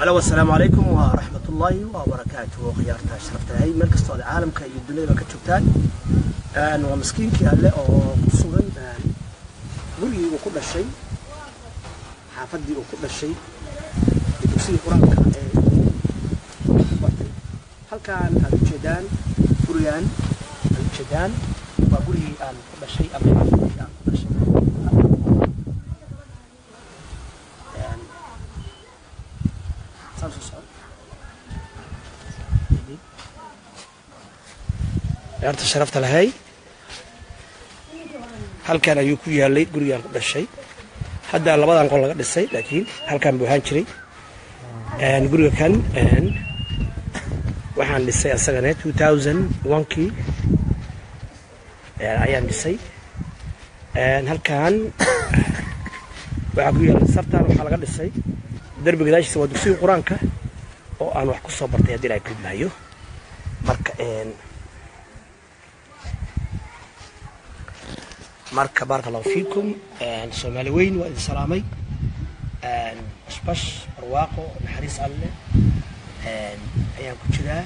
Alo, assalaamu calaykum waraxmat ullaahi wabarakaatuh. Khiyaarta sharafta lahay, meel kastoo aad caalamka iyo duniyada ka joogtaan, waa miskiinkii Alle oo ku sugan gurigii uu ku dhashay, xaafaddii uu ku dhashay iyo dugsigii Qur-aanka ee uu ku bartay. Halkaan aad ujeedaan, gurigaan aad ujeedaan waa gurigii aan ku dhashay ama xaafaddii aan ku dhashay. Saan soo socon ciyaarta sharafta lahay, halkan ayuu ku yaalay gurigaan ku dhashay. Hadda labadan qol laga dhisay, laakiin halkan buu ahaan jiray guriga kan. Waxaan dhisay asagana 2001kii ayaan dhisay. Halkan waxaa ku yaallay sartan, waxaa laga dhisay derbi gadaashiisa, waa dugsiga Qur-aanka oo aan wax ku soo bartay, haddii Ilahay kudmaayo. Marka baaraka Allahu fiikum, Soomaali weyn waa idin salaamay. Bashbash, barwaaqo, naxariis Alle ayaan ku jiraa.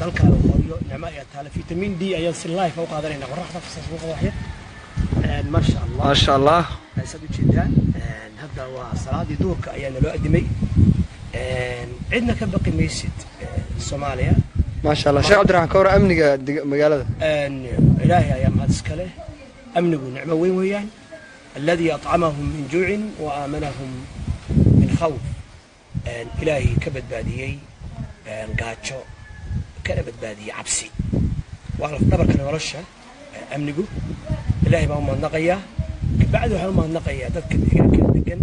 Dalkaana hooyo nicmo ayaa taala. Vitamin D ayaan si live u qaadanayna. Qoraxda fasaas ugu qaba waxyar, maasha Allah. Maasha Allah. Saad ujeedaan, hadda waa salaadii duhurka ayaa naloo adimay. Cidna ka baqi maysid Soomaaliya. Maasha Allah. Sheekh Cabdiraxmaan, ka war amniga magaalada? Ilaahay ayaa mahad iska leh. Amnigu nicmo weyn weeyaan. Alladii acamahum min juucin wa aamanahum min khawf. Ilaahay ka badbaadiyey gaajo kana badbaadiyey cabsi, waa lafdhabarka nolosha amnigu. Ilaahay baan u mahadnaqayaa. Kabacdi waxaan u mahadnaqayaa dadka deegaanka degan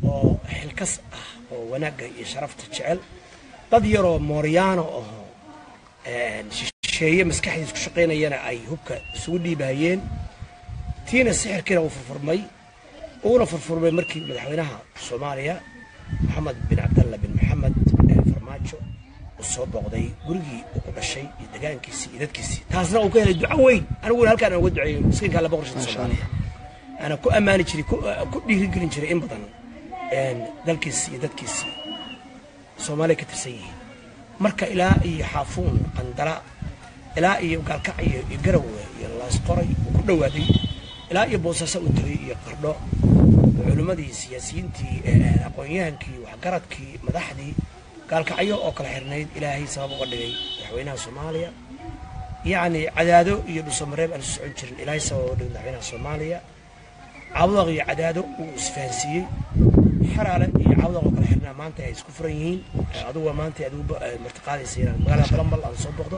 oo xilkas ah oo wanaagga iyo sharafta jecel. Dad yaroo mooryaano aho shisheeye maskaxdiisa ku shaqaynayana ay hubka isugu dhiibahayeen, tiina sixirkiina uu furfurmay, uuna furfurmay markii madaxweynaha Soomaaliya Maxamed bin Cabdalla bin Maxamed Farmaajo uu soo booqday gurigii uu ku dhashay iyo degaankiisii iyo dadkiisii, taasna uu ka helay duco weyn. Aniguna halkaan aan uga duceeyo miskiinka Alla boqorshada Soomaaliya ana ku ammaani jiray, ku dhiirigelin jiray in badan dalkiisii iyo dadkiisii Soomaaliya ka tirsan yihiin. Marka ilaa iyo Xaafuun, Qandala, ilaa iyo Gaalkacyo iyo Garowe iyo Laasqoray uu ku dhowaaday, ilaa iyo Boosaaso uu tegay iyo Qardho, culimmadii, siyaasiyiintii, aqoon-yahankii, waxgaradkii, madaxdii Gaalkacyo oo kala xirnayd Ilaahay sabab uga dhigay madaxweynaha Soomaaliya. Yacni Cadaado iyo Dhuusamareeb aan isu socon jirin, Ilaahay sabab uga dhigay madaxweynaha Soomaaliya. Caabudaq iyo Cadaado uu isfahansiiyey. Xeraale iyo Caabudaq oo kala xirnaa maanta ay isku furan yihiin. Adigu waa maanta adigu martiqaadaysa inaan magaalada Balambal aan soo booqdo,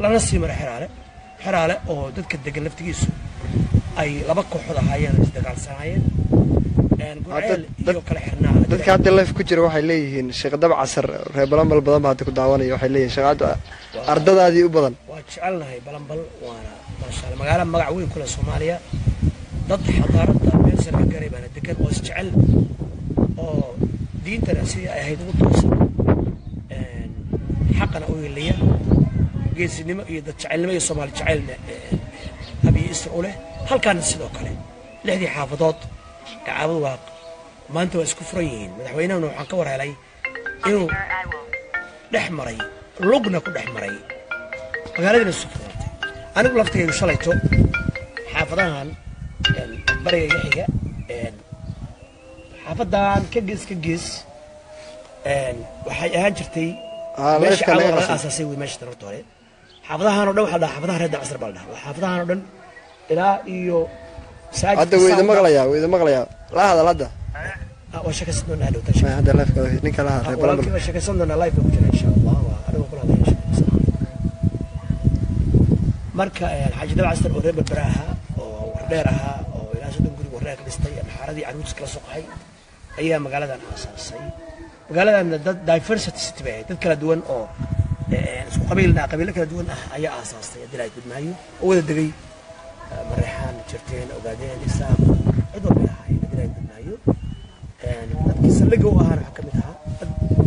lana sii maro Xeraale. Xeraale oo dadka degan laftigiisu ay laba kooxood ahaayeen oo isdagaalsanaayeen, Gurceel iyo kala xirnaa. Dadka hadda live ku jira waxay leeyihiin Sheekh Dabcasar, reer Balambal badan baa hadda ku daawanaya, waxay leeyihiin Sheekh Cabdi ardadaadii u badan. Waa jecelnahay Balambal, waana maasha Allah magaalo magac weyn ku leh Soomaaliya. Dad xadaaradda meel sare ka garay baana degan oo isjecel oo diintana sidii ay ahayd ugu toosan, xaqana u heliya, geesinimo iyo dad jecelnimo iyo Soomaali jecelna hab iyo isr u leh. Halkaana sidoo kale lixdii xaafadood ee Caabud Waaq maanta waa isku furan yihiin. Madaxweynahuna waxaan ka war helay inuu dhex maray, lugna ku dhex maray, magaaladina isu furantay. Anigu laftigaygu shalayto xaafadahan bariga iga xiga, xaafadan ka gees ka gees waxay ahaan jirtay meesha live-ka laga Caabud laga qasan. Aasaasay wey meesha tan. Horta hore xaafadahan oo dhan waxaa la dhahaa xaafadaha reer Dacasar baa la dhahaa. Waa xaafadahan oo dhan ilaa iyo masaajidka. Hadda wuu idin Saawda. maqlayaa, wuu idin maqlayaa, la hadal hadda. Waa sheekaysan doonaa hadhowta. Maya, hadda live-ka ninka la hadal reer Balambal. Walaalkii waa sheekaysan doonaa, live baa ku jira insha Allah, waa anigu kula hadlaya sheekaysan. Marka Xaaji Dabcasar oo reer Berbera ahaa oo Wardheer ahaa oo ilaa 30 guri Wardheer ka dhistay, maxaaradii caruurtiis kala soo qaxay ayaa magaaladan aasaasay. Magaaladan dad diversity city bay ahayd, dad kala duwan oo isku qabiilna, qabiilo kala duwan ah ayaa aasaastay, haddii Ilaahay gudmaayo, oo wada degay. Mareexaan, Jirteen, Ogaadeen, Isaaq, cid walbay ahaayeen, haddii Ilaahay gudmaayo. Dadkii saldhigga u ahaana waxaa ka mid ahaa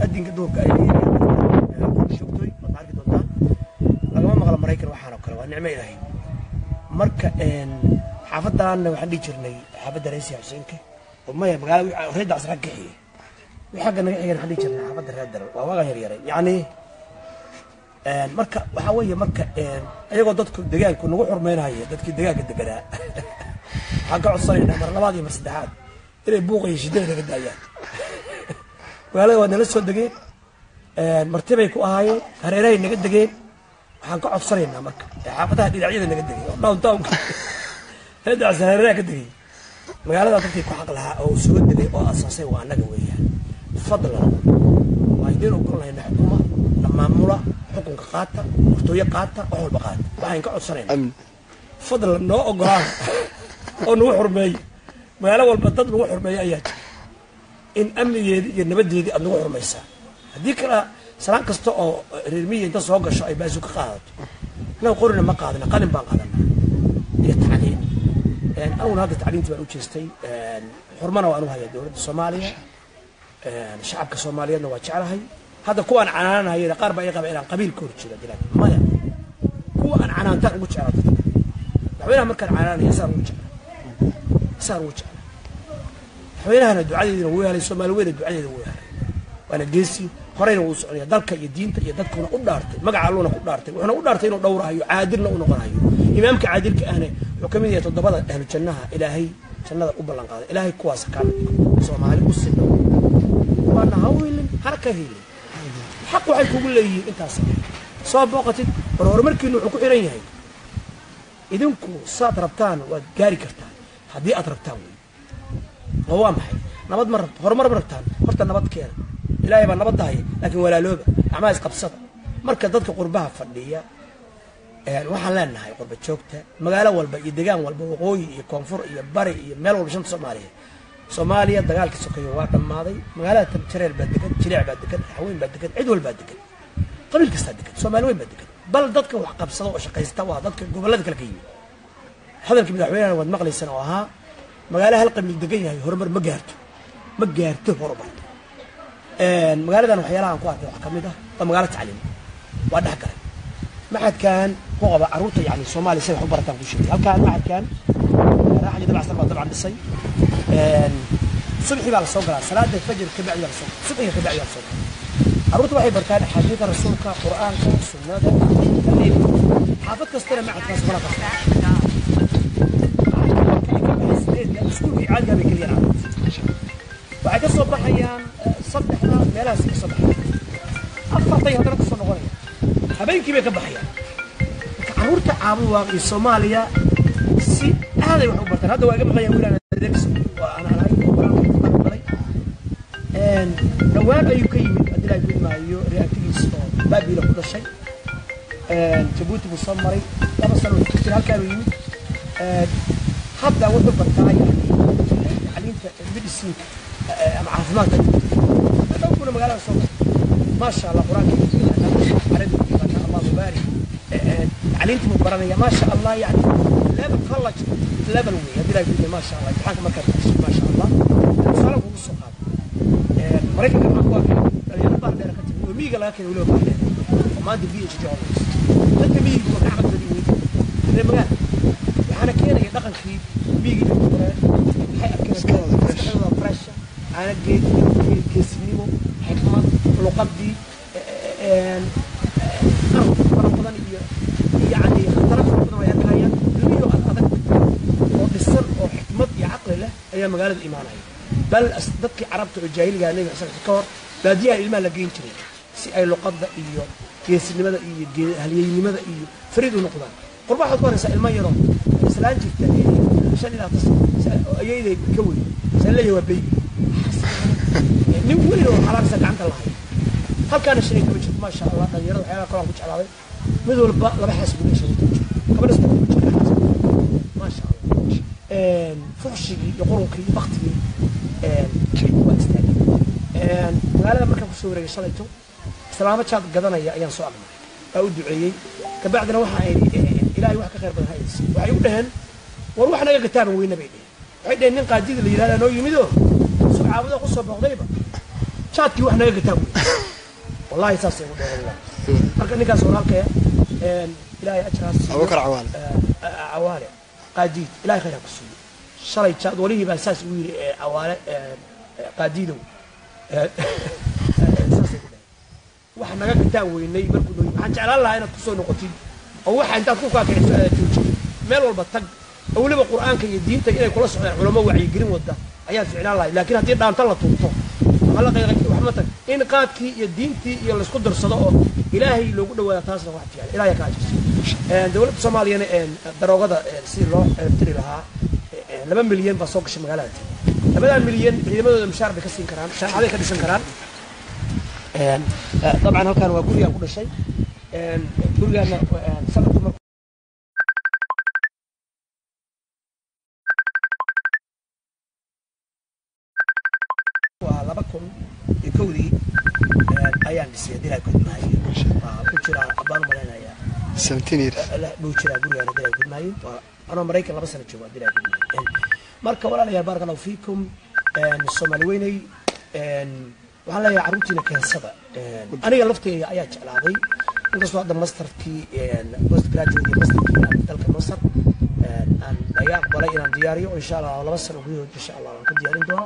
adinka duurka ay leeyihiin joogtooy waad arki doontaan. Lagama maqlo Maraykan waxaan oo kale, waa nicmo Ilaahay. Marka xaafadaanna waxaan dhihi jirnay xaafadda Reesiya Xuseenka oo maya magaalada reer Dacasar ka xigay. Wixii xagga naga xigan waxaan dhihi jirnay xaafadda reer Dalal, waa waagaan yaryaray yacni. Marka waxaa weeye, marka iyagoo dadku degaanku nagu xurmeynaya, dadkii degaanka deganaa waxaan ka codsanaynaa mar labaad iyo mar saddexaad inay buuqa iyo shidada naga daayaan. Magaalada waa nala soo degeen, marti bay ku ahaayeen, hareerahay naga degeen. Waxaan ka codsanaynaa marka xaafadaha dhinacyada naga degay oo downtownka reer hareeraha ka degay, magaalada dadkii ku xaq lahaa oo soo degay oo asaasay waa annaga weeyaan. Fadlan, waa idiin ogolnayna xukuma na maamula, xukunka qaata, hortooyo qaata, wax walba qaata. Waxaan ka codsanaynaa Amni. Fadlan noo ogolaada oo nagu xurmeeya. Magaalo walba dad nagu xurmeeya ayaa jira, in amnigeedii iyo nabadeedii aad nagu xurmaysaa. Haddii kale salaan kasta oo reer miyi inta soo gasho ay baasu ka qaadato, annaga qorina ma qaadana, qalin baan qaadanaa iyo tacliin. Aniguna hadda tacliintii baan u jeestay, xurmana waan u hayaa dowladda Soomaaliya, shacabka Soomaaliyeedna waa jeclahay. Hadda kuwaan canaananahayna qaar baa ii qaba inaan qabiil ka horjeedo dilaan. Maya, kuwa aan canaantaan ugu jeclaa dadka. Madaxweynaha markaan canaanaya isaan ugu jeclaa, isaan ugu jeclaa. Madaxweynahana ducadeedina wuu helay, Soomaali weyna ducadeeda wuu helay, waana geesi, horeyna wuu soconaya. Dalka iyo diinta iyo dadkuna u dhaartay, magaca Alluna ku dhaartay, wuxuuna u dhaartay inuu dhowrahayo, caadilna u noqonayo. Imaamka caadilka ahna wuxuu ka mid yahay toddobada ahlu jannaha Ilaahay jannada u ballan qaaday. Ilaahay kuwaas kaa mid dhigo, Soomaali u sidho, waana ha u hilin hana ka hilin. Xaq waxay kugu leeyihiin intaas soo booqatid. War horumarkiinu wuxuu ku xiran yahay idinku saad rabtaan waad gaari kartaan haddii aad rabtaan wey. Oo waa maxay? Nabad ma rabto, horumar ma rabtaan? Horta nabad keena, Ilaahay baa nabadda haya, laakiin walaalooba, gacmaha isqabsada. Marka dadka qurbaha fadhiya waxaan leenahay, qurba joogta magaalo walba iyo degaan walba, waqooyi iyo koonfur iyo bari iyo meel walba, shanta Soomaaliya. Soomaaliya dagaalkii sokeeye waa dhammaaday. Magaalada Jareer baa degan, Jileec baa degan, Haweyn baa degan, cid walbaa degan, qabiil kastaa degan, Soomaali weyn baa degan. Bal dadka wax qabsada oo shaqaysta waa dadka gobollada kale ka yimid. Hadalkii madaxweynehana waad maqlaysaan oo ahaa magaalo hal qabiil degan yahay horumar ma gaarto, ma gaarto horumar. Magaaladan waxyaalaha aan ku arkay wax ka mid ah waa magaalo tacliim. Waa dhex galay maxadkan ku qaba carruurta, yani Soomaaliya say wax u barataan ku sheegay. Halkaan maxadkan Raaxaji Dabacsan baa dabcan dhisay. Subxii baa la soo galaa, salaada fajr ka bacdi baa la soo galaa, subxiga ka bacdi baa la soo galaa. Carruurta waxay bartaan axaadiida rasuulka, Qur'aanka, sunnada, tacliimka. Xaafad kastana macadkaas kala qabta. Iskuulkii caadiga bay keliyaan carruurta. Waxay ka soo baxayaan saddexda meelahaas ka soo baxayaan, afartay haddana kusoo noqonaya, habeenkii bay ka baxayaan. Marka carruurta Caabuwaaq iyo Soomaaliya si aaday wax u bartaan. Hadda waa iga maqan yahay wiil aan adeegsi waa aan anahay oo qur-aanka aqbalay. Dhowaan ayuu ka yimid haddii Ilaahay ku maayo reertigiis oo Baabiila ku dhashay. Jabuuti buu soo maray, 2 sano ku jira halkaanuu yimid. Hadda wuxuu bartaa yani tacliinta medicineka ama caafimaadka. Dhowkuna magaalada soo maray, maasha Allah, qur-aanka buu yaqaanaa, carabi buu yaqaanaa, Allah mubaarik, tacliintii buu baranaya, maasha Allah. Yani level college level wey haddii Ilaahay ku idmo, maasha Allah. Imtixaanka markaad gashay, maasha Allah. Tusaale kugu soo qaado, Maraykanka waxaan ku arkay dhalinyaro baar dheer ka timid oo miyiga laga keenay, weliba baar dheer, oo maanta PhD holders. Dadka miyiga waa ka caqli badan yihiin reer magaala, waxaana keenaya dhaqankii miyigii bay ku koreen, waxay arkeen maskaxdooda fresh, caana geed, geesinimo, xikmad, luqadii, qarab fara badan iyo yacni khataro fara badan ay arkayaan. Ilmihii oo ad adag oo dhisan oo xikmad iyo caqli leh ayaa magaalada imaanaya. Bal dadkii carabta oo jaahiliga, Nebiga sal ka hor, baadiyaha ilmaha la geyn jiray si ay luqadda iyo geesinimada iyo halyeynimada iyo fariid u noqdaan. Qurba waxaad ku haraysaa ilmo yaroo islaan jirta 5 ilaa tas ayayday ka weyn saan leeyahay waa baby, nin weyn oo xalaarsa gacanta lahay. Halkaana 15 jir, maasha Allah. Dhalinyarada waxyaalaha kaloo aan ku jeclaaday, mid walba laba xaas buu leeyahay, 15 jir, gabadha 13 jir xaas, maasha Allah. Fuxshigii iyo qurunkii iyo baktigii waa istaagay. Magaalada markaan kusoo wareegay shalayto, islaamo jaad gadanaya ayaan soo aqnay, waa u duceeyey. Kabacdina waxa ay Ilaahay wax ka khayr badan ha idin. Waxay u dhaheen, war wax naga gataaban weyna bay dheheen. Waxay dheheen nin qaadida la yidhahda noo yimid oo soo caabuda ku soo booqdayba, jaadkii wax naga gataan wey. Wallahi saasay ugu dheheen, wallahi. Marka ninkaas walaalkaya Ilaahay ajraas siiyo. Abubakar Cawaale. Cawaale Qaadiid, Ilahay khayr ha ku siiyo. Shalay jaad walihii baa saas ugu yidhi, Cawaale Qaadiidow. Saasay ku dhahay. Waxa naga gataan weynay markuu nooyi. Waxaan jeclaan lahaa inaad kusoo noqotid oo waxa intaad ku kaakiciso aad joojid, meel walba tag, oo weliba Qur'aanka iyo diinta inay kula socdaan culamo wacyigelin wadda ayaan ficlaan lahay. Laakiin haddii dhaanta la tuurto ama la qayqay, wax ma tag in qaadkii iyo diintii iyo laisku darsado oo Ilaahay loogu dhawaada, taasna wax fiican. Ilaahay ka ajirso. Dowladda Soomaaliyana daroogada sidii loo ciribtiri lahaa, 2 milyan baa soo gashay magaalada. 2-dan milyan ciidamadooda mushaar bay ka siin karaan, shaamacaday ka dhisan karaan. Dabcan halkan waa gurigaan ku dhashay. Gurigaana sanadku markuu waa 2001-dii ayaan dhisay, haddii Ilahay kudmaayo. Waa ku jiraa baan u malaynayaa 17 years buu jiraa gurigaan, haddii Ilahay kudmaayo. Waa anoo Maraykan 2 sano joogo, haddii Ilahay kudmaayo. Marka walaalayaal, baaraka Allahu fiikum. Soomaali weynay, waxaan leeyahay carruurtiina keensada. Aniga lafteyda ayaa jeclaaday, inkastoo hadda masterkii, post graduate iyo masterkii aan dalka Masar aan laga aqbalay inaan diyaariyo, insha Allah 2 sano gudahood insha Allah aan ku diyaarin doono.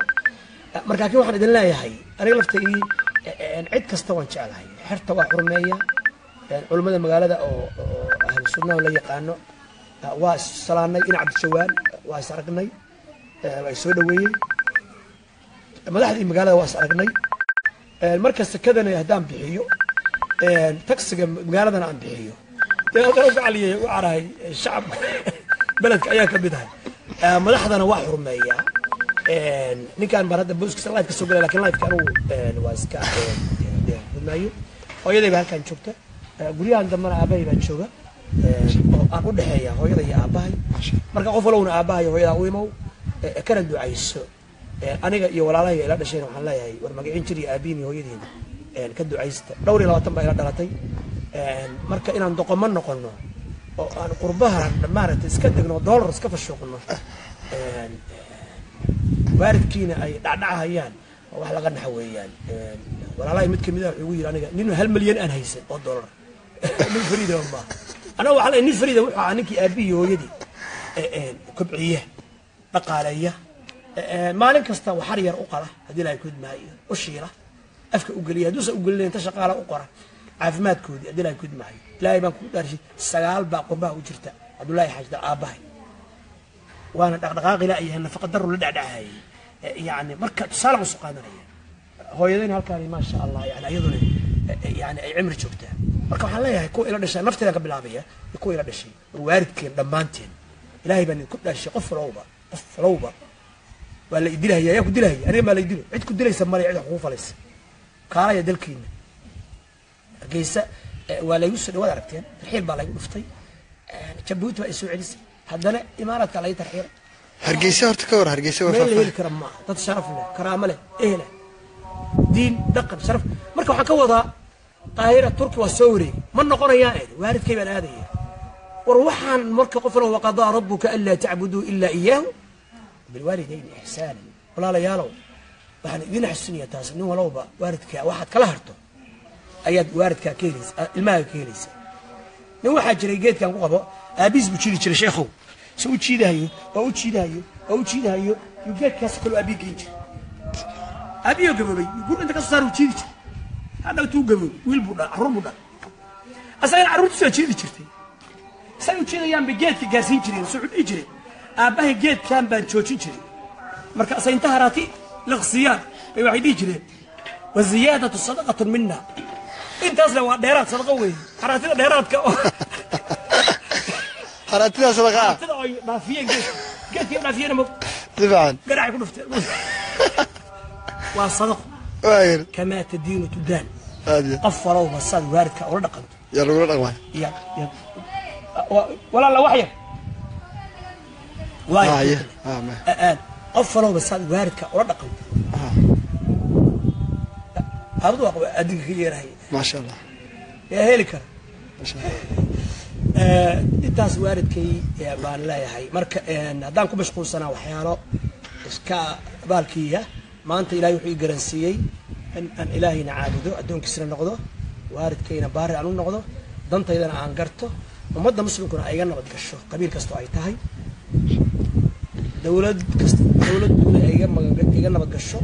Marka laakiin waxaan idin leeyahay, aniga lafteydii cid kasta waan jeclahay, xerta waa xurmeeya, culimmada magaalada oo ahlu sunnaha la yaqaano waa is salaanay, ina Cabdijawaan waa is aragnay, waa is soo dhaweeyey, madaxdii magaalada waa is aragnay. Marka sekadana haddaan bixiyo, taxiga magaaladana aan bixiyo, dee haddana u gacaliyay u carahay shacabka beledka ayaa ka mid ahay. Madaxdana waa xurmeeyaa. Ninkan baan hadda booskiisa live ka soo galay, lakin liveka anugu waa iska gudmaayo. Hooyaday baa halkan joogta, guryahan dambena aabahay baa jooga, oo aan u dhexeeya hooyada iyo aabahay. Marka qof walowna aabahay hooyadaa u imow, kana ducayso. Aniga iyo walaalahayga ila dhashayna waxaan leeyahay, war magacin jir iyo aabihiin iyo hooyadiin ka ducaysta. Dhowr iyo labaatan baa ila dhalatay. Marka inaan doqomo noqono oo aan qurbaha maaragtay iska degno, dollar iska fashuuqno, waalidkiina ay dhacdhacahayaan, waa wax laga naxa weeyaan. Walaalahay mid kamid ah wuxuu igu yidhi, aniga nin 1 milyan aan haysan oo dollar nin fariida maaha. Anaga waxaa leeyahay nin fariida wuxuu ahaa ninkii aabihii iyo hooyadii kobciya, dhaqaaleeya, maalin kasta waxar yar u qala, haddii Ilaahay kudmaayo, u shiila, afka u geliya, hadduusan u gelinayn inta shaqaala u qora, caafimaadkoodii, haddii Ilaahay kudmaayo. Ilaahay baan ku dhaarshay, sagaal baa qurbaha u jirta Cabdullaahi Xaajda aabbahay, waana dhaqdhaqaaqi la yahay, nafaqa daru la dhacdhacayay. Yani marka tusaale aan soo qaadanaya, hooyadayna halkaani maasha Allah, yani iyaduna yani ay cimri joogtaa. Marka waxaan leeyahay kuwa ila dhashay, nafteeda ka bilaabaya, iyo kuwa ila dhashay, war waalidkeen dhammaanteen Ilaahay baan idinku dhashay. Qof walowba, qof walowba waa la idilahaya. Yaa ku dilahaya? Aniga maa la idilo? Cid ku dilaysa male, cid wax kugu falaysa. Kaalaya dalkiina Hargeysa waa laygu soo dhawaad, aragteen, tarxiil baa laygu dhuftay. Jabuuti baa isoo celisay, haddana Imaaraadka laga tarxiilay. Hargeysa horta ka war, Hargeysa waa meel la faahfaahin. Heli kara maaha dad sharaf leh, karaamo leh, ehla, diin, dhaqan, sharaf. Marka waxaan ka wadaa Qaahira, Turki waa soo wareegay, ma noqonayaan eri, waalidkay baan aadaya. War waxaan marka qof lahu وقضى ربك ألا تعبدوا إلا إياه وبالوالدين إحسانا. Walaalayaalow, waxaan idin xasuusinayaa taas, nin walowba waalidkaa waxaad kala harto ayaad waalidkaa ka helaysa, ilmahaaga ka helaysa. Nin waxaa jiray geedkan ku qabo, aabihiis buu jiidi jiray sheekhow, se u jiidahayo oo u jiidahayo oo u jiidahayo yuu geedkaas kaloo aabihi geyn jiray. Aabihii gaboobay gur inta ka soo saar uu jiidi jiray. Hadhow tuu gaboobay, wiil buu dhalay, carruur buu dhalay, asagana carruurtiisu waa jiidi jirtay. Say u jiidayaan bay geedka gaarsiin jireen. Soo dhihi jiray, aabbahay geedkan baan joojin jiray. Marka asay inta haraati liqsiyaan bay waxay dhihi jireen, وزيادة صدقة منا, intaasna waa dheeraad, sadaqa weeye, haraatida dheeraadka oo Haraatida sadaqa ah. Haraatida ay dhaafiyeen, geedka geedkii dhaafiyeen ma Si fiican. Garacay ku dhufteen, waa sadaqo. Waa yar. كما تدين تدان. Aad iyo Qof walowba saad waalidka ula dhaqanto yaa lagula dhaqmay. Ya walaala, wax yar. Waay. Ah, ya ah ma Qof walowba saad waalidka ula dhaqanto. Abdu waa adinka ka yeerahay. Maasha Allah. Yaa heli kara? Maasha Allah. Intaas waalidkay baan leeyahay. Marka haddaan ku mashquulsanaa waxyaalo iska baalkiiya, maanta Ilahay wuxuu ii garansiiyey in aan Ilaahayna caabudo, addoonkiisna noqdo, waalidkayna baari aan u noqdo, dantaydana aan garto, ummadda muslimkuna ay iga nabad gasho, qabiil kastoo ay tahay, dowlad kasta, dowladduna ay iga magan iga nabad gasho.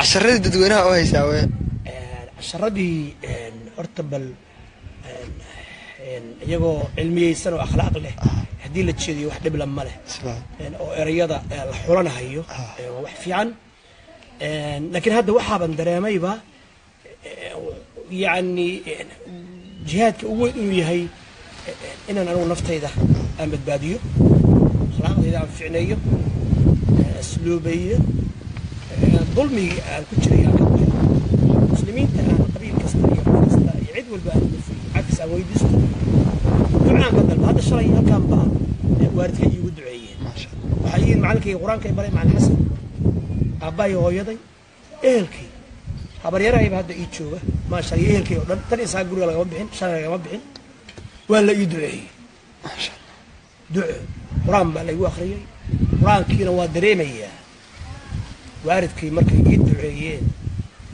Casharadii dadweynaha oo haysaa we. Casharadii horta bal iyagoo cilmiyeysan oo akhlaaq leh haddii la jeediyo wax dhibla ma leh, oo ereyada la xulanahayo waa wax fiican. Laakiin hadda waxaaban dareemayba yacni jihaadka ugu weyn inuu yahay inaan anigu naftayda aan badbaadiyo, akhlaaqdayda aan ficneeyo, asluubeeyo, dulmigii aan ku jiray aan ka baxo, muslimiinta aan qabiil kasta iyo qof kasta iyo cid walba aan uga fuliyo, cafis aan weydiisto, ducaan ka dalba. Hadda shalay halkaan baa waalidkay iigu duceeyeen. Waxay yihiin macalinkayga qur-aankay baray, Macalin Xasan, aabbahay, hooyaday, ehelkay, habaryarahayba hadda ii jooga, maasha Allah, ehelkay oo dhan tan isaa guriga lagama bixin, shalay lagama bixin, waa la ii duceeyey. Duco qur-aan baa laygu akhriyey, qur-aankiina waa dareemayaa. Waalidkay markay ii duceeyeen,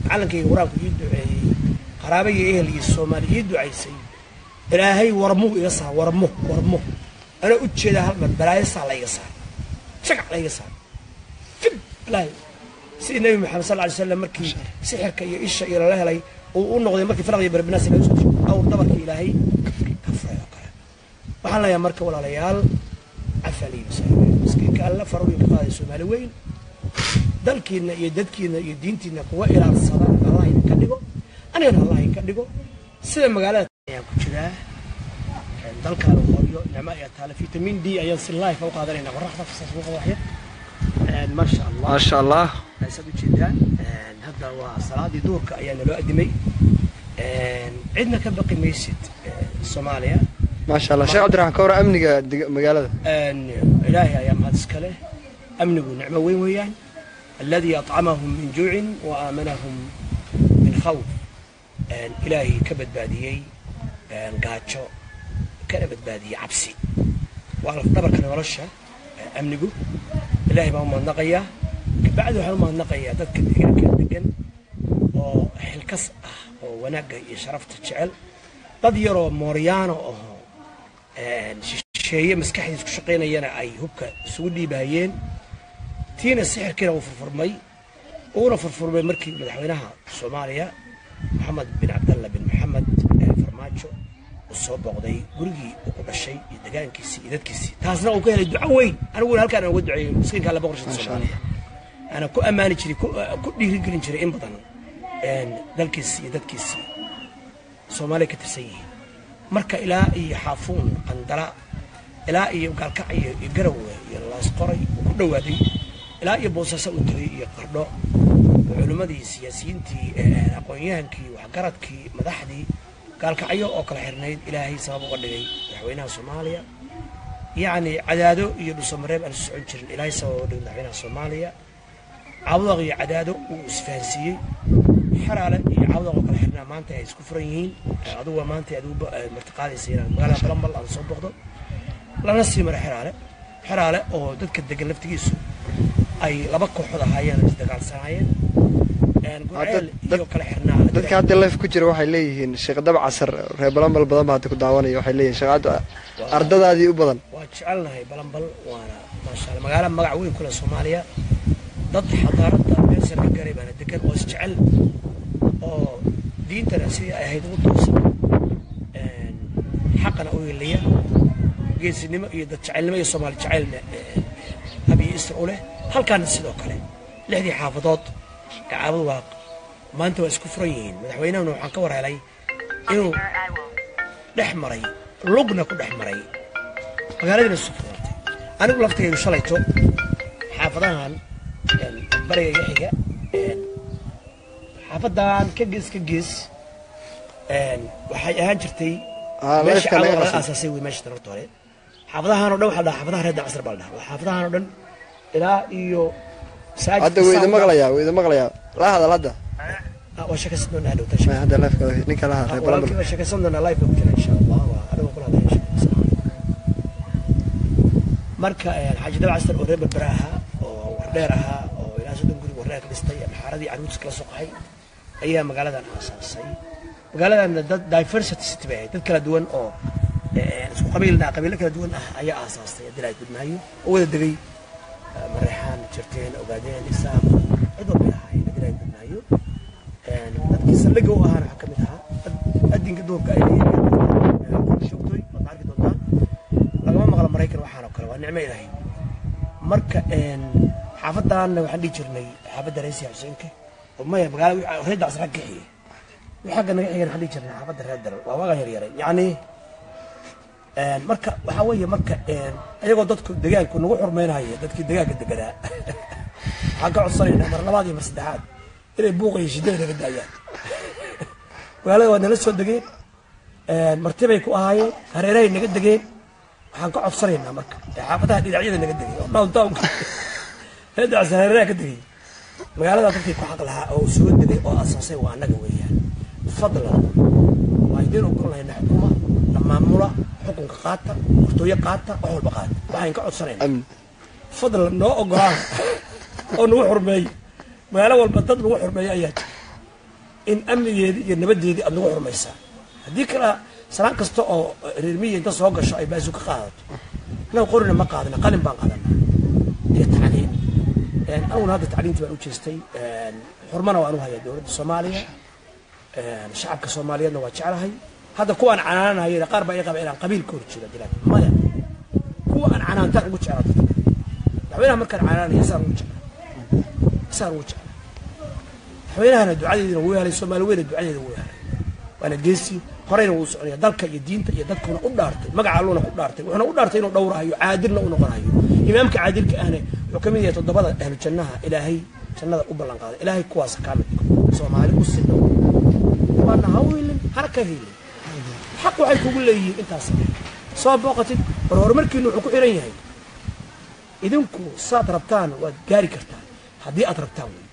macalinkayga qur-aanku ii duceeyey, qaraaba iyo ehel iyo Soomaali ii ducaysay, Ilaahay warmuu iga saar, warmo warmo anaa u jeedaa hal mar balaayo saa la iga saar, jagac la iga saar, fig ilaahay, sidii Nabi Maxamed sal alay slam markii sixirka iyo isha iyo lala helay uu u noqday, markii falaq iyo barbinaas laga soo awr dabarka Ilaahay ka furay oo kale. Waxaan leeyahay marka walaalayaal, cafaliy masaa'ib miskiinka Alla farooyin ka qaaday. Soomaali weyn, dalkiina iyo dadkiina iyo diintiina kuwa ilaalsada Allah idinka dhigo, anigana Allah idinka dhigo. Sida magaalada ayaan ku jiraa, dalkaana hooyo nicmo ayaa taala, vitamin D ayaan si live u qaadanayna, qoraxda saas ugu qaba waxyar, maasha Allah. Maasha Allah. Saad ujeedaan, hadda waa salaadii duhurka ayaa naloo adimay. Cidna ka baqi maysid Soomaaliya. Maasha Allah. Sheekh Cabdiraxmaan, ka waran amniga magaalada? Ilaahay ayaa mahad iska leh. Amnigu nicmo weyn weeyaan, alladii acamahum min juucin wa aamanahum min khawf. Ilaahay ka badbaadiyey gaajo kana badbaadiyey cabsi, waa lafdhabarka nolosha amnigu. Ilaahay baan u mahadnaqayaa. Kabacdi waxaan u mahadnaqayaa dadka deegaanka degan oo xilkas ah oo wanaagga iyo sharafta jecel. Dad yaroo mooryaano aho shisheeye maskaxdiis ku shaqaynayana ay hubka isugu dhiibahayeen, tiina sixirkiina uu furfurmay, uuna furfurmay markii madaxweynaha Soomaaliya Maxamed bin Cabdalla bin Maxamed Farmaajo uu soo booqday gurigii uu ku dhashay iyo degaankiisii iyo dadkiisii, taasna uu ka helay duco weyn. Aniguna halkaan aan uga duceeyey miskiinka Alla boqorshada Soomaaliya ana ku ammaani jiray, ku dhiirigelin jiray in badan dalkiisii iyo dadkiisii Soomaaliya ka tirsan yihiin. Marka ilaa iyo Xaafuun, Qandala, ilaa iyo Gaalkacyo iyo Garowe iyo Laasqoray uu ku dhowaaday, ilaa iyo Boosaaso uu tegay iyo Qardho, culimmadii, siyaasiyiintii, aqoon-yahankii, waxgaradkii, madaxdii Gaalkacyo oo kala xirnayd Ilaahay sabab uga dhigay madaxweynaha Soomaaliya. Yacni Cadaado iyo Dhuusamareeb aan isu socon jirin Ilaahay sabab uga dhigay madaxweynaha Soomaaliya. Caabudaq iyo Cadaado uu isfahansiiyey, Xeraale iyo Caabudaq oo kala xirnaa maanta ay isku furan yihiin. Adigu waa maanta adigu martiqaadaysa inaan magaalada Balambal aan soo boqdo, lana sii maro Xeraale. Xeraale oo dadka degan laftigiisu ay laba kooxood ahaayeen oo isdagaalsanaayeen, Gurceel iyo kala xirnaa. Dadka hadda live ku jira waxay leeyihiin Sheekh Dabcasar, reer Balambal badan baa hadda ku daawanaya, waxay leeyihiin Sheekh Cabdi ardadaadii u badan. Waa jecelnahay Balambal, waana maasha Allah magaalo magac weyn ku leh Soomaaliya. Dad xadaaradda meesha ka garay baana degan oo isjecel oo diintana sidii ay ahayd ugu toosan, xaqana u heliya, geesinimo iyo dad jecelnimo iyo Soomaali jecelna hab iyo isra u leh. Halkaana sidoo kale lixdii xaafadood ee Caabud Waaq maanta waa isku furan yihiin. Madaxweynahuna waxaan ka war helay inuu dhex maray, lugna ku dhex maray, magaaladiina isu furantay. Anigu laftigaygu shalayto xaafadahan bariga iga xiga, xaafadan ka gees ka gees waxay ahaan jirtay meesha live-ka laga Caabud laga qabsay. Aasaasay wey meesha tan horta hore. Xaafadahan oo dhan waxaa la dhahaa xaafadaha reer Dacasar baa la dhahaa. Waa xaafadahan oo dhan ilaa iyo masaajidka Hadda wuu idin Saawda. maqlayaa, wuu idin maqlayaa, la hadal hadda. Waa sheekaysan doonaa hadhow. May, hadda live-ka ninka la hadal reer Balambal. Walaalkii waa sheekaysan doonaa, live baa ku jira insha Allah, waa anigu kula hadlaya insha Allah. Marka Xaaji Dabcasar oo reer Berbera ahaa oo Wardheer ahaa oo ilaa 30 guri Wardheer ka dhistay, maxaaradii carruurtiis kala soo qaxay ayaa magaaladan aasaasay. Magaaladan dad diversity city bay ahayd, dad kala duwan oo isku qabiilna qabiilo kala duwan ah ayaa aasaastay haddii la gudmaayo oo wada degay, Mareexaan jirteen, Ogaadeen, Isaaq, cid walbay ahaayeen haddii la gudmaayo. gudmahayo. Dadkii saldhigga u ahaana waxaa ka mid ahaa adinka duurka ay joogtooy, waad arki doontaan. Lagama maqlo Maraykan waxaan oo kale, waa nicmo Ilaahay. Marka xaafaddaanna waxaan dhihi jirnay xaafadda Reesiya Xuseenka oo maya magaalada reer Dacas rag ka xigay, wixii xagga naga xigan waxaan dhihi jirnay xaafadda reer Dalal, waa waagaan yaryaray yacni. Marka waxaa weeye, marka ayagoo dadku degaanku nagu xurmeynaya, dadkii degaanka deganaa waxaan ka codsanaynaa mar labaad iyo mar saddexaad inay buuqa iyo shidada naga daayaan. Magaalada waa nala soo degeen, martibay ku ahaayeen, hareerahay naga degeen. Waxaan ka codsanaynaa marka xaafadaha dhinacyada naga degay oo downtownka reer Dacas hareeraha ka degay, magaalada dadkii ku xaq lahaa oo soo degay oo asaasay waa annaga weeyaan. Fadlan waa idiin ogol lahayna xukuma na maamula, xukunka qaata, hortooyo qaata, wax walba qaata. Waxaan ka codsanaynaa fadlan noo ogolaada oo nagu xurmeeyo. Magaalo walba dad lagu xurmeeyo ayaa jira, in amnigeedii iyo nabaddeedii aad nagu xurmaysaa. Haddii kale salaan kasta oo reer miyi inta soo gasho ay baasu ka qaadato, annaga qorina ma qaadana, qalin baan qaadanaa iyo tacliin. Aniguna hadda tacliintii baan u jeestay, xurmana waan u hayaa dowladda Soomaaliya, shacabka Soomaaliyeedna waa jeclahay. Hadda kuwaan canaananayana qaar baa ii qaba inaan qabiil ka hor jeedo dilaan, maya, kuwa aan canaantaan ugu jeclaa dadka. Madaxweynaha markaan canaananaya isaan ugu jeclaa, isaan ugu jeclaa madaxweynahana. Ducadeedina wuu helay, Soomaali weyna ducadeeda wuu helay, waana geesi, horeyna wuu soconaya. Dalka iyo diinta iyo dadkuna u dhaartay, magaca Alluna ku dhaartay, wuxuuna u dhaartay inuu dhowrahayo, caadilna u noqonayo. Imaamka caadilka ahna wuxuu ka mid yahay toddobada ahlu jannaha Ilaahay jannada u ballan qaaday. Ilaahay kuwaas kaa mid dhigo, Soomaali u sidho, waana ha u hilin hana ka hilin. Xaq waxay kugu leeyihiin intaas soo booqatid. War horumarkiinu wuxuu ku xiran yahay idinku saad rabtaan, waad gaari kartaan haddii aad rabtaan wey.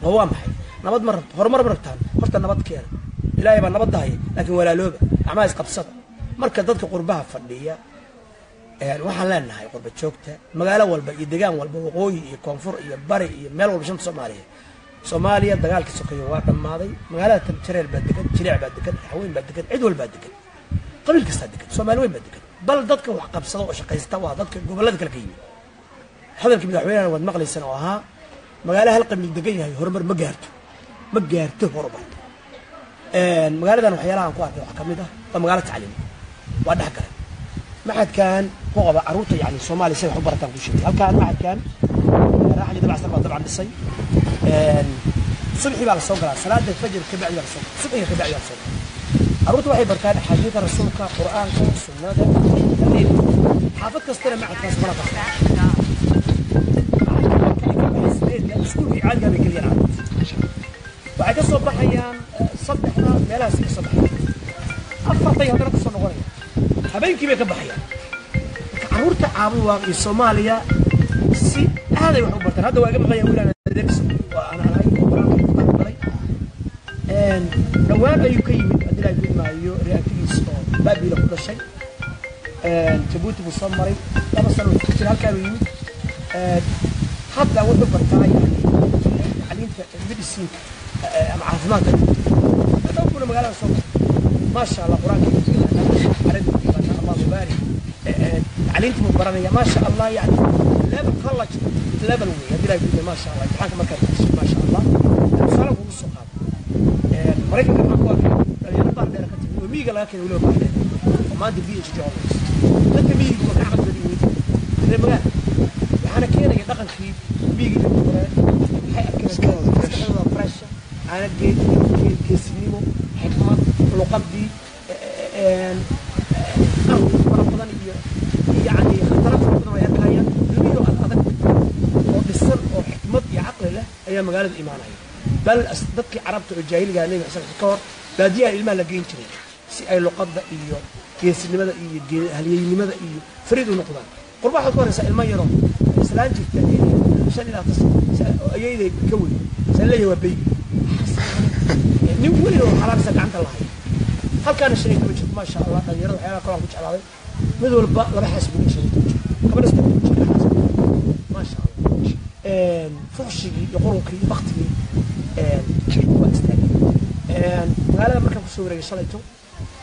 Oo waa maxay? Nabad ma rabto, horumar ma rabtaan? Horta nabad keena, Ilaahay baa nabad dahaya, laakiin walaalooba acmaa isqabsada. Marka dadka qurbaha fadhiya waxaan leenahay, qurba joogta magaalo walba iyo degaan walba, waqooyi iyo koonfur iyo bari iyo meel walba, shanta Soomaaliya. Soomaaliya dagaalkii sokeeye waa dhammaaday. Magaalada Jareer baa degan, Jileec baa degan, Raxweyn baa degan, cid walbaa degan, qabiil kastaa degan, Soomaali weyn baa degan. Bal dadka wax qabsada oo shaqaysta waa dadka gobollada kale ka yimid. Hadalkii madaxweynehana waad maqlaysaan oo ahaa magaalo hal qabiil degan yahay horumar ma gaarto, ma gaarto horumar. Magaaladan waxyaalaha aan ku arkay waxaa ka mid ah waa magaalo tacliim, waa dhex galay maxadkan ku qaba carruurta, yani Soomaaliya say wax u barataan ku sheegay. Halkaan maxadkan Raaxaji Dabacsan baa dabcan dhisay. Subxii baa la soo galaa, salaada fajr ka bacdi baa la soo galaa, subxiga ka bacdi baa la soo galaa. Carruurta waxay bartaan axaadiida rasuulka, Qur'aanka, sunnada, tacliim. Xaafad kastana macadkaas mana qabta. Iskuulkii caadigaa bay geliyaan carruurta, waxay ka soo baxayaan saddexda meelahaas ka soo baxayaan, afartay haddana kasoo noqonayaan, habeenkii bay ka baxayaan. Marka carruurta Caabuwaaq iyo Soomaaliya si aaday wax u bartaan. Hadda waa iga maqan yahay wiilaan adeegso waa aan ahay oo Qur-aanka kitaab galay, dhowaan ayuu ka yimid haddii Ilaahay gudmaayo reertigiis oo Baabiila ku dhashay. Jabuuti buu soo maray, 2 sano ku jira halkaanuu yimid. Hadda wuxuu bartaa yani tacliinta medicineka ama caafimaadka. Hadda kuna magaalada soo maray, maasha Allah, Qur-aanka buu yaqaanaa, Carabi buu yaqaanaa, Allah mubaarik, tacliintii buu baranaya, maasha Allah, yani level college level wey haddii Ilaahay gudmay, maasha Allah. Imtixaanka markaad gelisid, maasha Allah. Tusaale kugu soo qaado, Maraykanka waxaan ku arkay dhalinyaro Baar Dheer ka timid oo miyiga laga keenay, weliba Baar Dheer, oo maanta PhD holders. Dadka miyiga waa ka caqli badan yihiin reer magaala, waxaana keenaya dhaqankii miyiga ka koreen. Waxay arkeen maskaxdooda fresh, caana geed, geesinimo, xikmad, luqadii, qalab fara badan iyo yacni khataro fara badan ay arkayaan. Ilmihii oo adag oo dhisan oo xikmad iyo caqli leh ayaa magaalada imaanaya. Bal dadkii Carabta oo jaahiliga Nebi Xasan ka hor baadiyaha ilmaha la geyn jiray si ay luqadda iyo geesinimada iyo halyeynimada iyo fariid u noqdaan. Qurba waxaad ku horeysaa ilmo yaroo islaan jirta 5 ilaa tas ayayday ka weyn saan leeyahay waa baby, nin weyn oo xalaarisa gacanta lahay. Halkaana 15 jir, maasha Allah. Dhalinyarada waxyaalaha kaloo aan ku jeclaaday, mid walba laba xaas buu leeyahay, 15 jir, gabadha 16 jir xaas, maasha Allah. Fuxshigii iyo qurunkii iyo baktigii waa istaagay. Magaalada markaan kusoo wareegay shalayto,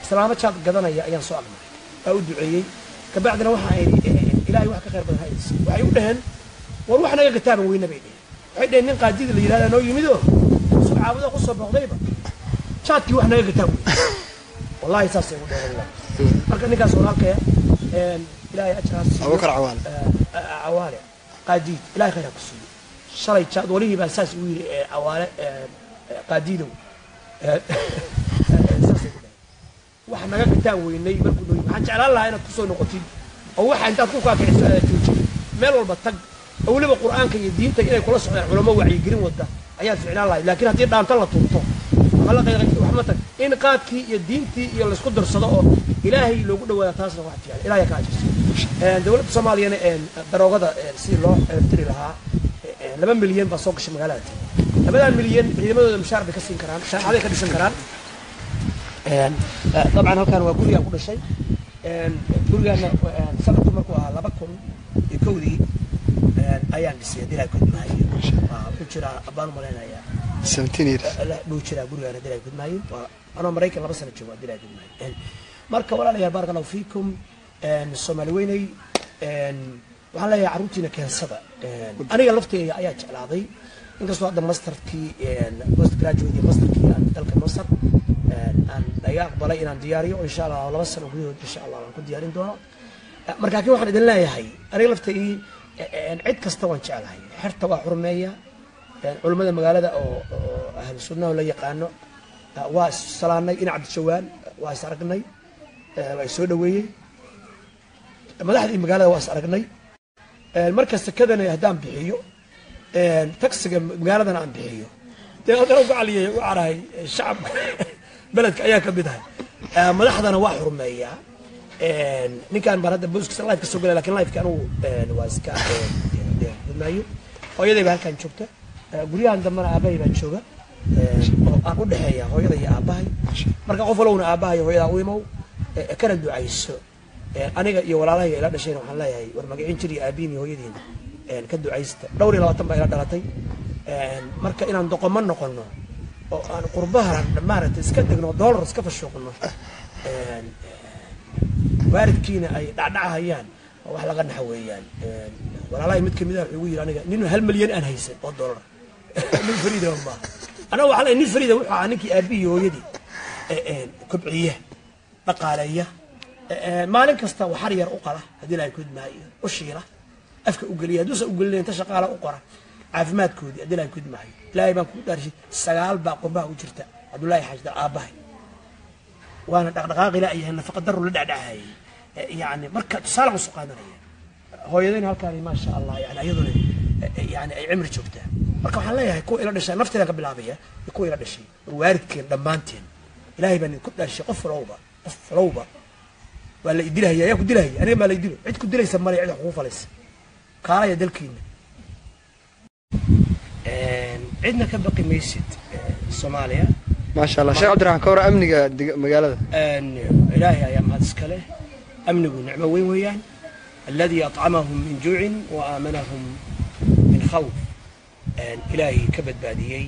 islaamo jaad gadanaya ayaan soo agmaray, waa u duceeyey. Kabacdina waxa ay Ilaahay wax ka khayr badan ha idin siiyo. Waxay u dhaheen, war wax naga gataaban weyna bay dheheen. Waxay dhaheen nin qaadida la yidhahdaa noo yimid oo soo caabuda ku soo booqdayba jaadkii wax naga gataa buy. Wallahi saasay ugu dhaheen, wallahi. Marka ninkaas walaalkaya, Ilaahay ajraas siiyo. Abuukar Cawaale. Cawaale Qaadiid, Ilahay khayr ha ku siiyo. Shalay jaad walihii baa saas ugu yidhi, Cawaale Qaadiidow, saasay ku dhaheen wax naga gataan weynay markuu noo yimid. Waxaan jeclaan lahaa inaad kusoo noqotid oo waxa intaad ku kaakiciso aad joojid, meel walba tag, oo weliba Qur'aanka iyo diinta inay kula socdaan culamo wacyigelin wada ayaan ficlaan lahay. Laakiin haddii dhaanta la tunto ama la qayqay, wax ma tag in qaadkii iyo diintii iyo laysku darsado oo Ilaahay loogu dhawaada, taasna wax fiican. Ilaahay ka ajirsiiyo. Dowladda Soomaaliyana daroogada sidii loo ciribtiri lahaa, 2 milyan baa soo gashay magaalada. 2dan milyan ciidamadooda mushaar bay ka siin karaan, shaamacaday ka dhisan karaan. Dabcan halkan waa gurigaan ku dhashay. Gurigaana sanadku markuu ahaa 2001-dii ayaan dhisay. Haddii Ilahay kudmaayo, waa ku jiraa baan u malaynayaa. 17 years. Buu jiraa gurigaan, haddii Ilahay kudmaayo. Waa anoo Maraykan 2 sano joogo, haddii Ilahay kudmaayo. Marka walaalayaal, baaraka Allahu fiikum. Soomaali weyney, waxaan leeyahay carruurtiina keensada. Aniga lafteyda ayaa jeclaaday, inkastoo hadda masterkii, post graduate iyo masterkii aan dalka Masar aan laga aqbalay inaan diyaariyo, insha Allah 2 sano gudahood insha Allah aan ku diyaarin doono. Marka laakiin waxaan idin leeyahay, aniga laftaydii cid kasta waan jeclahay, xerta waa xurmeeya, culimmada magaalada oo ahlu sunnaha la yaqaano waa salaanay, ina Cabdijawaan waa is aragnay, waa soo dhaweeyey, madaxdii magaalada waa is aragnay. Marka sekadana haddaan bixiyo, taxiga magaaladana aan bixiyo, dee haddana uga caliyay u carahay shacabka beledka ayaa ka mid ahay. Madaxdana waa xurmeeyaa. Ninkan baan hadda booskiisa live ka soo galay, lakin liveka anugu waa iska gudmaayo. Hooyaday baa halkan joogta, guryahan dambena aabahay baa jooga, oo aan u dhexeeya hooyada iyo aabahay. Marka qof walowna aabahay hooyadaa u imow, kana ducayso. Aniga iyo walaalahayga ila dhashayna waxaan leeyahay, war magacin jir iyo aabihiin iyo hooyadiin ka ducaysta. Dhowr iyo labaatan baa ila dhalatay. Marka inaan doqomo noqono oo aan qurbaha maaragtay iska degno, dollar iska fashuuqno, waalidkiina ay dhacdhacahayaan, waa wax laga naxa weeyaan. Walaalahay mid kamid ah wuxuu igu yidhi, aniga nin 1 milyan aan haysan oo dollar nin fariida maaha. Anaga waxaa leeyahay nin fariida wuxuu ahaa ninkii aabihii iyo hooyadii kobciya, dhaqaaleeya, maalin kasta waxar yar u qala, haddii Ilahay kudmaayo u shiila, afka u geliya, hadduusan u gelinayn inta shaqaala u qora, caafimaadkoodii, haddii Ilahay kudmaayo. Ilaahay baan kugu dhaarshay, sagaal baa qurbaha u jirta. Cabdullaahi Xaajida aabbahay waana dhaqdhaqaaqi la'yahay, nafaqa daru la dhacdhacayay. Yani marka tusaale aan soo qaadanaya, hooyadayna halkaani maasha Allah, yani iyaduna yani ay cimri joogtaa. Marka waxaan leeyahay kuwa ila dhashay, nafteedaan ka bilaabaya, iyo kuwa ila dhashay, war waalidkeen dhammaanteen, Ilaahay baan idinku dhashay, qof walowba, qof walowba waa la idilahaya. Yaa ku dilahaya? Aniga maa la idilo? Cid ku dilaysa male, cid wax kugu falaysa. Kaalaya dalkiina, cidna ka baqi maysid Soomaaliya. Maasha Allah. Sheekh Cabdiraxmaan, ka war amniga magaalada? Ilaahay ayaa mahad iska leh. Amnigu nicmo weyn weeyaan. Alladii acamahum min juucin wa aamanahum min khawf. Ilaahay ka badbaadiyey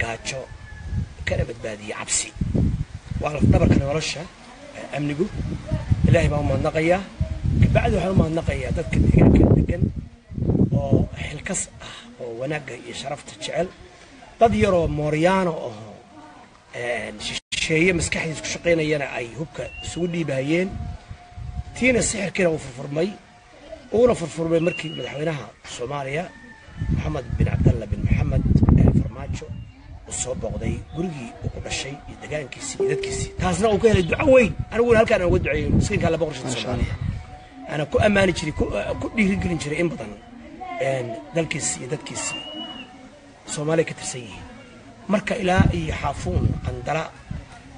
gaajo, kana badbaadiyey cabsi, waa lafdhabarka nolosha amnigu. Ilaahay baan u mahadnaqayaa. Kabacdi waxaan u mahadnaqayaa dadka deegaanka degan oo xilkas ah oo wanaagga iyo sharafta jecel. Dad yaroo mooryaano aho shisheeye maskaxdiis ku shaqaynayana ay hubka isugu dhiibahayeen, tiina sixirkiina uu furfurmay, uuna furfurmay markii madaxweynaha Soomaaliya Maxamed bin Cabdalla bin Maxamed Farmaajo uu soo booqday gurigii uu ku dhashay iyo degaankiisii iyo dadkiisii, taasna uu ka helay duco weyn. Aniguna halkaan aan uga duceeyey miskiinka alla boqorshada Soomaaliya, ana ku ammaani jiray, ku dhiirigelin jiray in badan dalkiisii iyo dadkiisii Soomaaliya ka tirsan yihiin. Marka ilaa iyo Xaafuun, Qandala,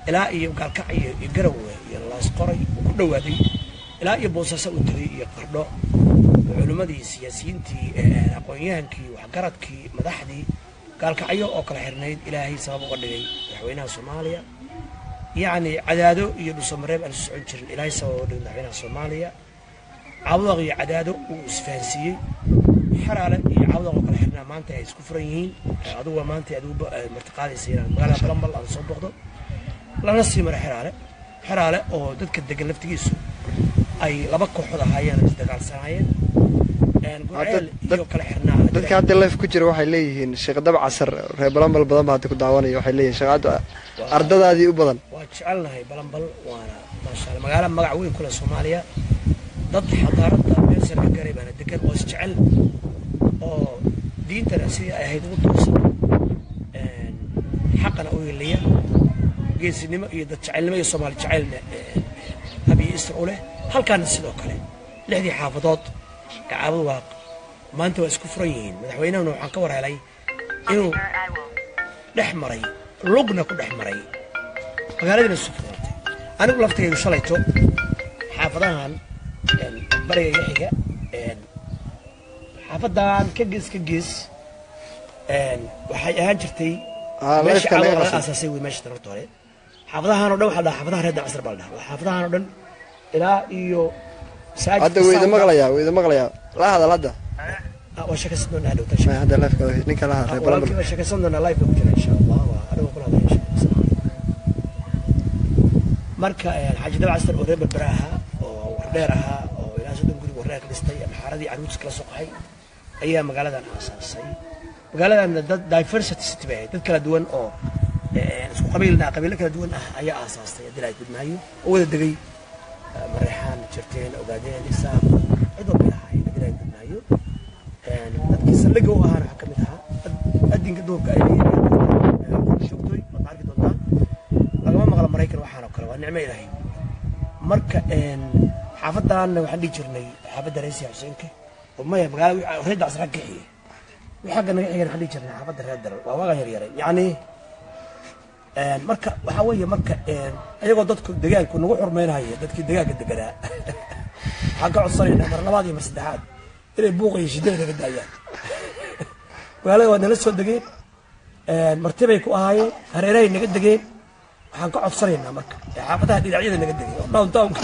ilaa iyo Gaalkacyo iyo Garowe iyo Laasqoray uu ku dhowaaday, ilaa iyo Boosaaso uu tegay iyo Qardho, culimmadii, siyaasiyiintii, aqoon-yahankii, waxgaradkii, madaxdii Gaalkacyo oo kala xirnayd Ilaahay sabab uga dhigay madaxweynaha Soomaaliya. Yacni Cadaado iyo Dhuusamareeb aan isu socon jirin, Ilaahay sabab uga dhigay madaxweynaha Soomaaliya. Caabudaq iyo Cadaado uu isfahansiiyey, Xeraale iyo Caabudaq oo kala xirnaa maanta ay isku furan yihiin. Adigu waa maanta adigu martiqaadaysa inaan magaalada Balambal aan soo boqdo, lana sii maro Xeraale. Xeraale oo dadka degan laftigiisu ay laba kooxood ahaayeen oo isdagaalsanaayeen. Gurceel iyo kala xirnaa. Dadka hadda live ku jira waxay leeyihiin Sheekh Dabcasar reer Balambal badan baa hadda ku daawanaya, waxay leeyihiin Sheekh Cabdi ardadaadii u badan. Waa jecelnahay Balambal, waana maasha Allah magaalo magac weyn kule Soomaaliya. Dad xadaaradda meel sare ka gaaray baana degan oo isjecel oo diintana sidii ay ahayd ugu toosan, xaqana u heliya, geesinimo iyo dad jecelnimo iyo Soomaali jecelna hab iyo isr u leh. Halkaana sidoo kale 6dii xaafadood ee Caabudwaaq maanta waa isku furan yihiin. Madaxweynahuna waxaan ka war helay inuu dhex maray, lugna ku dhex maray, magaaladiina isu furantay. Anigu laftigaygu shalayto xaafadahan bariga iga xiga, xaafadan ka gees ka gees waxay ahaan jirtay meesha live-ka laga Caabudwaaq laga qasay. aasaasay wey meesha horta hore. Xaafadahan oo dhan waxaa la dhahaa xaafadaha reer Dabcasar baa la dhahaa. Waa xaafadahan oo dhan ilaa iyo masaajidka Hadda wuu idin Saawda. maqlayaa, wuu idin maqlayaa, la hadal hadda. Waa sheekaysan doonaa hadhowta. May, hadda live-ka ninka la hadal reer Balambal. Walaalkii waa sheekaysan doonaa, live baa ku jira insha Allah, waa anigu kula hadlaya insha Allah. Marka Xaaji Dabcasar oo reer Berbera ahaa oo wardheer ahaa oo ilaa 30 guri wardheer ka dhistay, amxaaradii carruurtiis kala soo qaxay, ayaa magaaladan aasaasay. Magaaladan dad diversity city bay ahayd, dad kala duwan oo isku qabiilna qabiilo kala duwan ah ayaa aasaastay haddii la gudmaayo oo wada degay, Mareexaan, Jirteen, Ogaadeen, Isaaq, cid walba lahaayeen haddii la gudmaayo. Dadkii saldhigga u ahaana waxaa ka mid ahaa adinka duurka ay leeyihiin joogtooy, waad arki doontaan. Lagama maqlo Maraykan waxaan oo kale, waa nicmo Ilaahay. Marka xaafadaanna waxaan dhihi jirnay xaafadda Reesiya Xuseenka oo maya magaalada reer Dacas rag ka xigay, wixii xagga naga xigan waxaan dhihi jirnay xaafadda reer Daral, waa waagaan yaryaray yacni. Marka waxaa weeye marka ayagoo dadku degaanku nagu xurmeynaya, dadkii degaanka deganaa waxaan ka codsanaynaa mar labaad iyo mar saddexaad inay buuqa iyo shidada naga daayaan. Magaalada waa nala soo degeen, marti bay ku ahaayeen, hareerahay naga degeen. Waxaan ka codsanaynaa marka xaafadaha dhinacyada naga degay oo downtownka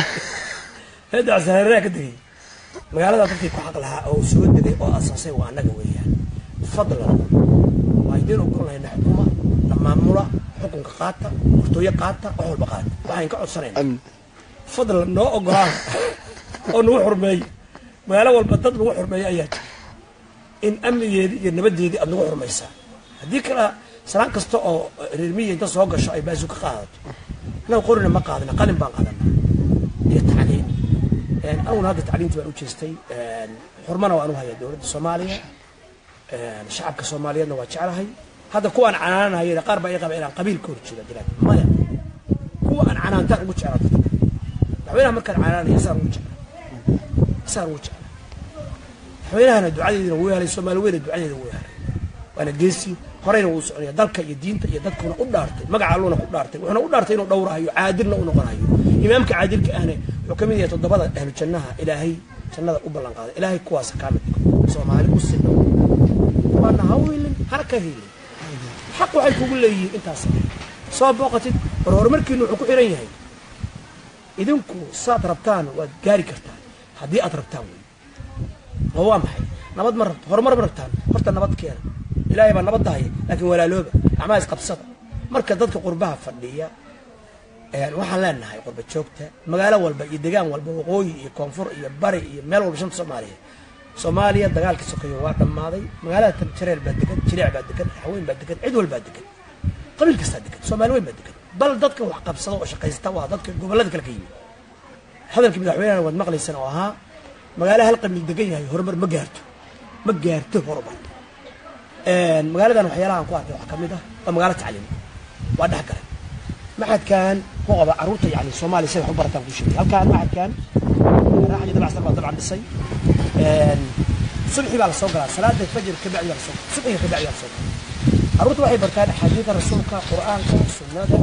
reer Dacas hareeraha ka degay, magaalada dadkii ku xaq lahaa oo soo degay oo asaasay waa annaga weeyaan. Fadlan waa idiin ogolnayna xukuma na maamula, xukunka qaata, hortooyo qaata, wax walba qaata. Waxaan ka codsanaynaa Amni. fadlan noo ogolaada oo nagu xurmeeyo. Magaalo walba dad lagu xurmeeyo ayaa jira, in amnigeedii iyo nabadeedii aad nagu xurmaysaa. Haddii kale salaan kasta oo reer miyiga inta soo gasho ay baasu ka qaadato, annaga qorina ma qaadana, qalin baan qaadanaa iyo tacliin. Aniguna hadda tacliintii baan u jeestay, xurmana waan u hayaa dowladda Soomaaliya, shacabka Soomaaliyeedna waa jeclahay. Hadda kuwaan canaananahayna qaar baa ii qaba inaan qabiil ka horjeedo dilaad, maya, kuwa aan canaantaan ugu jeclaa dadka. Madaxweynaha markaan canaanaya isaan ugu jeclaa, isaan ugu jeclaa. Madaxweynahana ducadeedina wuu helay, Soomaali weyna ducadeeda wuu helay, waana geesi, horeyna wuu soconaya. Dalka iyo diinta iyo dadkuna u dhaartay, magaca Alluuna ku dhaartay, wuxuuna u dhaartay inuu dhowrahayo, caadilna u noqonayo. Imaamka caadilka ahne wuxuu ka mid yahay 7da ahlu jannaha Ilaahay jannada u ballan qaaday. Ilaahay kuwaas kaa mid dhigo, Soomaali u sinno, waana ha u hilin hana ka hilin. Xaq waxay kugu leeyihiin intaas soo booqatid. War horumarkiinu wuxuu ku xiran yahay idinku saad rabtaan, waad gaari kartaan haddii aad rabtaan wey. Oo waa maxay? Nabad ma rabto, horumar ma rabtaan? Horta nabad keena, Ilaahay baa nabad dahaya, laakiin walaalooba, gacmaha isqabsada. Marka dadka qurbaha fadhiya waxaan leenahay qurba joogta magaalo walba iyo degaan walba, waqooyi iyo koonfur iyo bari iyo meel walba, shanta Soomaaliya. Soomaaliya dagaalka sokeeye waa dhammaaday. Magaalada tan Jareer baa degan, Jileec baa degan, Haweyn baa degan, cid walbaa degan, qabiil kastaa degan, Soomaali weyn baa degan. Bal dadka wax qabsada oo shaqaysta waa dadka gobollada kale ka yimid. Hadalkii madaxweynahana waad maqlaysaan oo ahaa magaalo hal qabiil degan yahay horumar ma gaarto, ma gaarto horumar. Magaaladan waxyaalahan ku arkay waxaa ka mid ah waa magaalo tacliim, waa dhex galay maxadkan ku qaba carruurta, yani Soomaaliya siday wax u barataan ku sheegay. Halkaan maxadkan Raaxaji Dabacsan baa dabcan dhisay. Subxii baa la soo galaa, salaada fajr ka bacdi baa la soo galaa, subxiga ka bacdi baa la soo galaa. Carruurta waxay bartaan axaadiida rasuulka, Qur'aanka, sunnada,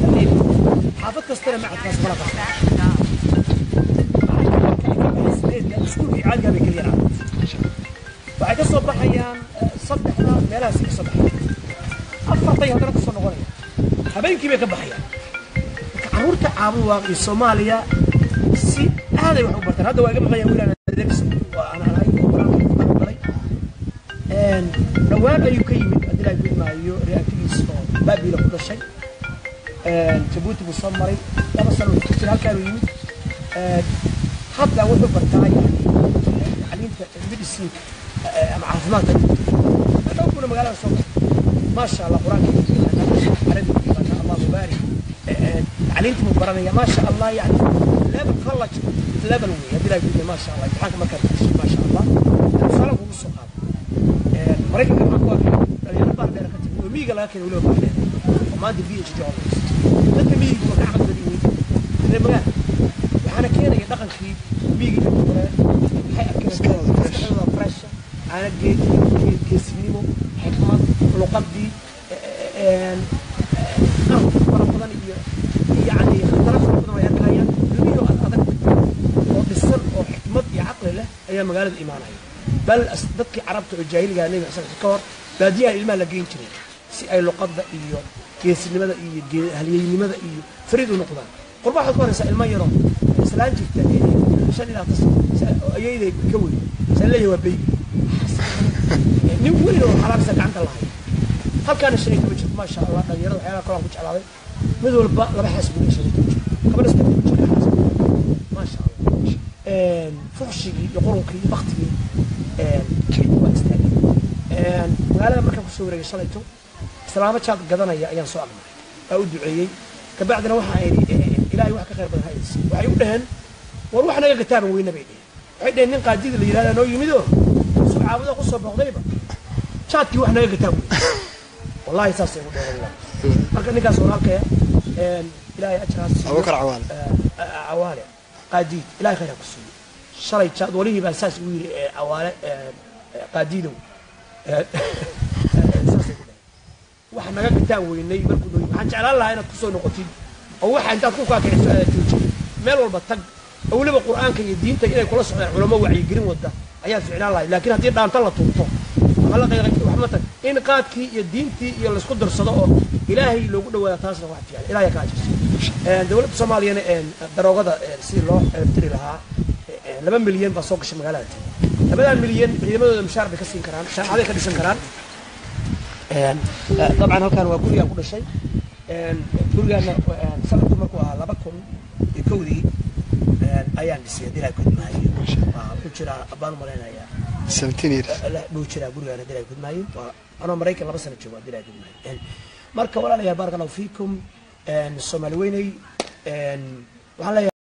tacliim. Xaafad kastana macadkaas kala qabta. Iskuulkii caadigaa bay keliyaan carruurta, waxay ka soo baxayaan 3da meelahaas ka soo baxayaan, 4tay haddana ka soo noqonayaan, habeenkii bay ka baxayaan. Marka carruurta Caabuwaaq iyo Soomaaliya si aaday wax u bartaan. Hadda waa iga maqan yahay wiil aan adeegsi waa aan ahay oo qur-aanka ku galay. Dhowaan ayuu ka yimid haddii la gudmaayo reactigiis oo Baabiila ku dhashay, Jabuuti buu soo maray, 2 sano uu ku jira halkaanuu yimid. Hadda wuxuu bartaa yani tacliinta. Dhanka medicine ama caafimaadka dhowkuna magaalada soo galay, maasha Allah, qur-aanka yaqaana, carabiga yaqaana, Allah mubaarik, tacliintii buu baranaya, maasha Allah, yani level college level wey haddii laa gudiya, maasha Allah. Imtixaanka markaad gashay, maasha Allah. Tusaale kugu soo qaado, Maraykanka waxaan ku arkay dhalinyaro baar dheer ka timid oo miyiga laga keenay, weliba baar dheer, oo maanta PhD holders. Dadka miyiga waa ka caqli badan yihiin reer magaala, waxaana keenaya dhaqankii miyiga dadka hore waxay arkeen maskaxdooda fresh, caana geesinimo, xikmad, luqadii, qarab fara badan iyo yacni khataro fara badan ay arkayaan. Ilmihii ad adag oo dhisan oo xikmad iyo caqli leh ayaa magaalada imaanaya. Bal dadkii Carabta oo jaahiliga, Nebi Xasan ka hor, baadiyaha ilmaha la geyn jiray si ay luqadda iyo geesinimada iyo halyeynimada iyo fariid u noqdaan. Qurba waxaad ku horeysaa ilmo yaro islaan jirta 25 ayayday ka weyn saan leeyahay, waa baby, nin weyn oo xalaabisa gacanta lahay. Halkaana 15 jir, maasha Allah. Dhalinyarada waxyaalaha kale aan ku jeclaaday, mid walba laba xaas buu leeyahay, 15 jir, gabadha 13 jir xaas, maasha Allah. Fuxshigii iyo qurunkii iyo baktigii waa istaagay. Magaalada markaan kusoo wareegay shalayto, islaamo jaad gadanaya ayaan soo agmaray, waa u duceeyey. Kabacdina waxa idhi, Ilaahay wax ka khayr badan ha idin siiyo. Waxay u dhaheen, war wax naga gataaban weyna bay dheheen. Waxay dheheen, nin qaadida la yidhahda noo yimid oo soo caabuda ku soo booqdayba, jaadkii wax naga gataan weyne. Wallahi saasay ugu dheheen, wallahi. Marka ninkaas walaalkaya, Ilaahay ajraas siiyo. Abubakar Cawaale. Cawaale Qaadiid, Ilahay khayr ha ku siiyo. Shalay jaad walihii baa saas ugu yidhi, Cawaale Qaadiidow, saasay ku dheheen, wax naga gataan weynay markuu noo yimid. Waxaan jeclaan lahaa inaad kusoo noqotid oo waxa intaad ku kaakiciso aad joojid, meel walba tag, oo weliba Qur'aanka iyo diinta inay kula socdaan culamo wacyigelin wada ayaa ficnaan lahay. Laakiin haddii dhaanta la tuurto ama la qayq wax ma tag, in qaadkii iyo diintii iyo laisku darsado oo Ilaahay loogu dhawaada, taasna wax fiican. Ilaahay ka ajirsiiyo. Dowladda Soomaaliyana daroogada sidii loo ciribtiri lahaa, 2 milyan baa soo gashay magaalada. 2-daa milyan ciidamadooda mushaar bay ka siin karaan, shaamacaday ka dhisan karaan. Dabcan halkan waa gurigaan ku dhashay. Gurigaana sanadku markuu ahaa 2001-dii ayaan dhisay, haddii Ilahay kudmaayo. Waa ku jiraa baan umalaynayaa 17 years buu jiraa gurigaan, haddii Ilahay kudmaayo. Waa anoo Maraykan 2 sano joogo, haddii Ilahay kudmaayo. Marka walaalayaal, baaraka Allahu fiikum. Soomaali weyney, waxaan leeyahay